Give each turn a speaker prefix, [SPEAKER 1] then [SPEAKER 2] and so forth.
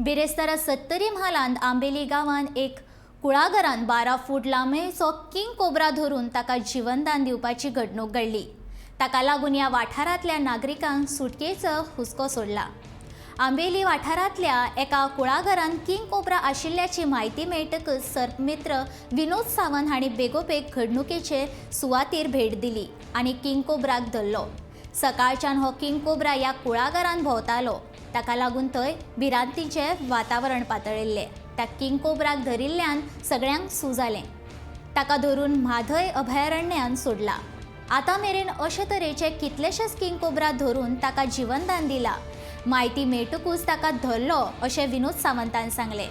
[SPEAKER 1] बिरेस्तारा सत्तरी म्हालांत आंबेली गांवांत एक कुळागरान 12 फूट लांबयेचो किंग कोब्रा धरून ताका जिवनदान दिवपाची घडणूक घडली. ताका लागून ह्या वाठारांतल्या नागरिकांक सुटकेचो हुस्को सोडला. आंबेली वाठारांतल्या एका कुळागरान किंग कोब्रा आशिल्ल्याची म्हायती मेळटकच सर्पमित्र विनोद सावंत हांणी बेगोबेग घडणुकेचे सुवातेर भेट दिली आनी किंग कोब्राक धरलो. सकाळच्यान हो किंग कोब्रा ह्या कुळागरान भोंवतालो. ताका लागून थंय भिरांतीचें वातावरण पातळिल्लें. त्या किंग कोब्राक धरिल्ल्यान सगळ्यांक सू जालें. ताका धरून म्हादय अभयारण्यान सोडला. आतां मेरेन अशे तरेचे कितलेशेच किंग कोब्रा धरून ताका जिवनदान दिला. म्हायती मेळटकूच ताका धरलो अशें विनोद सावंतान सांगलें.